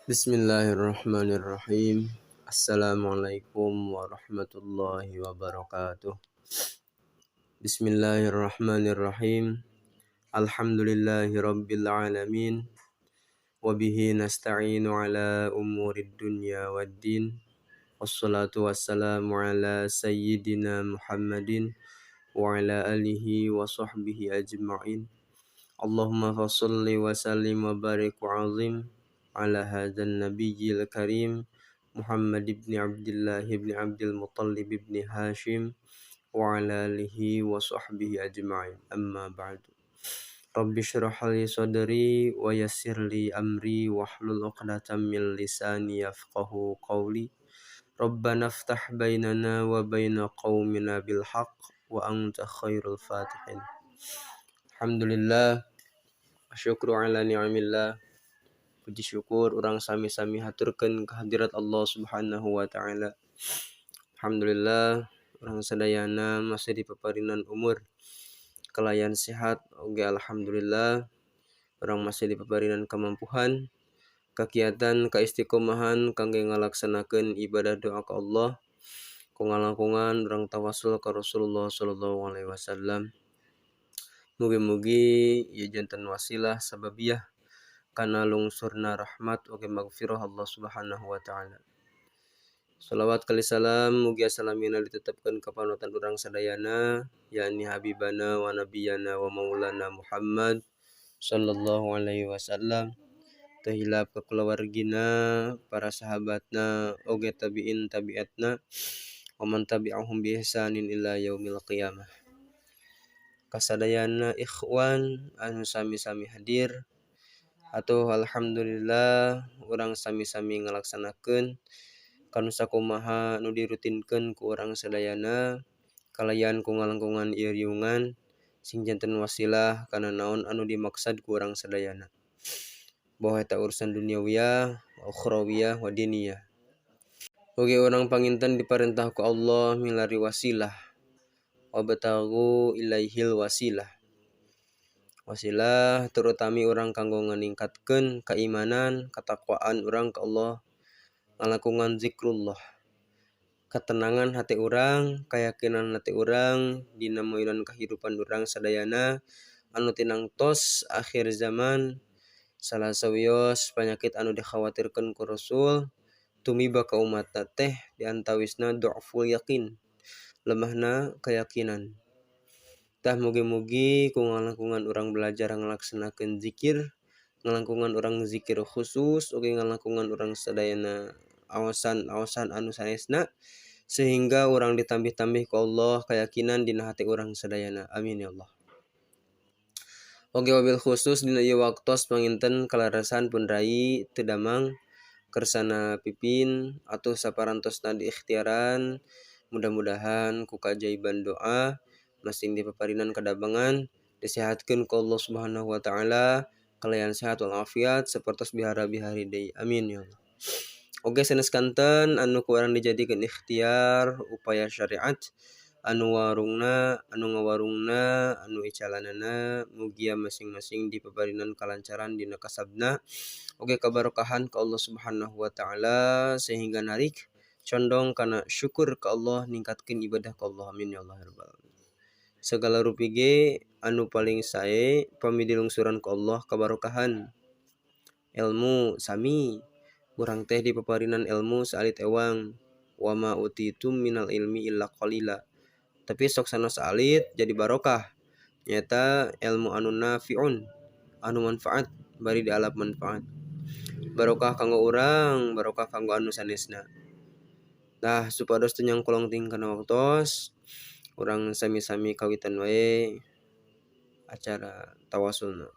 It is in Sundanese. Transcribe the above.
Bismillahirrahmanirrahim. Assalamualaikum warahmatullahi wabarakatuh. Bismillahirrahmanirrahim. Alhamdulillahi rabbil alamin. Wabihi nasta'inu ala umurid dunya waddin. Wassalatu wassalamu ala sayyidina Muhammadin wa ala alihi wa sahbihi ajma'in. Allahumma fassalli wa sallim wa barik wa azim ala hadzal nabiyyil karim Muhammad ibn Abdullah ibn Abdul Muttalib ibn Hashim wa ala alihi wa sahbihi ajma'in. Amma ba'du. Rabbi shrah li sadri wa yassir li amri wahlul 'uqdatam min lisani yafqahu qawli. Rabbana iftah bainana wa baina qaumina bil haqq wa anta khairul fatihin. Alhamdulillah, syukru ala ni'amillah. Puji syukur urang sami-sami haturkeun kehadirat Allah Subhanahu wa taala. Alhamdulillah, urang sadayana masih dipaparinan umur kalayan sehat. Oge alhamdulillah, urang masih dipaparinan kemampuan, kegiatan, kaistiqomahan kangge ngalaksanakeun ibadah doa ka Allah ku ngalangkungan urang tawasul ka Rasulullah sallallahu alaihi wasallam. Mugi-mugi ieu janten wasilah sababiah kana lungsurna rahmat oge magfirah Allah Subhanahu wa taala. Salawat kali salam mugia salamina ditetapkan ka panutan urang sadayana, yakni habibana wa nabiyana wa maulana Muhammad sallallahu alaihi wasallam. Teu hilap ka kulawargina, para sahabatna, oge tabiin tabiatna, wa man tabi'ahum bi ihsanin ila yaumil qiyamah. Kasadayana ikhwan anu sami-sami hadir atau alhamdulillah urang sami-sami ngalaksanakeun kanu sakumaha nu dirutinkeun ku urang sadayana kalayan ku ngalangkungan ieu riungan, sing janten wasilah kana naon anu dimaksad ku urang sadayana, boh eta urusan duniawiyah, ukhrawiyah, wa diniyah. Oge urang panginten diparentah ku Allah milari wasilah, wabtaghu ilaihil wasilah. Wasilah terutami urang kanggo nganingkatkeun keimanan, katakwaan urang ka Allah, ngalakukan zikrullah, ketenangan hati urang, keyakinan hati urang dina moinan kehidupan urang sadayana anu tinangtos akhir zaman. Salah sawios penyakit anu dikhawatirkeun ku Rasul tumiba ka umatna teh diantawisna dha'ful yakin, lemahna keyakinan. Tah, mugi-mugi ku ngalangkungan urang belajar ngalaksanakeun zikir, ngalangkungan urang zikir khusus, oge ngalangkungan urang sadayana awasan-awasan anu sanesna, sehingga urang ditambih-tambih ku Allah keyakinan dina hati urang sadayana. Amin ya Allah. Oge wabil khusus dina ieu waktos panginten kalarasan pun rai teu damang, kersana pipin atau saparantosna diikhtiaran. Mudah-mudahan ku keajaiban doa masing dipaparinan kadabangan, disehatkeun ku Allah Subhanahu wa taala kalayan sehat walafiat sapertos bihara-bihari deui. Amin ya Allah. Oge sanes kanten anu ku urang dijadikeun ikhtiar upaya syariat, anu warungna, anu ngawarungna, anu icalanana, mugia masing-masing dipaparinan kalancaran dina kasabna oge kabarokahan ka Allah Subhanahu wa taala, sehingga narik condong kana syukur ka Allah, ningkatkeun ibadah ka Allah. Amin ya Allah ya rabbal alamin. Segala rupi ge anu paling sae pami dilungsuran ku Allah kabarokahan. Ilmu sami, urang teh dipaparinan ilmu saalit ewang, wama utitum minal ilmi illa qalila, tapi sok sanos alit jadi barokah, nyata ilmu anu nafiun, anu manfaat, bari dialap manfaat, barokah kanggo urang, barokah kanggo anu sanesna. Nah, supados teu nyangkolong ting kana waktos, urang sami-sami kawitan wae acara tawasulna.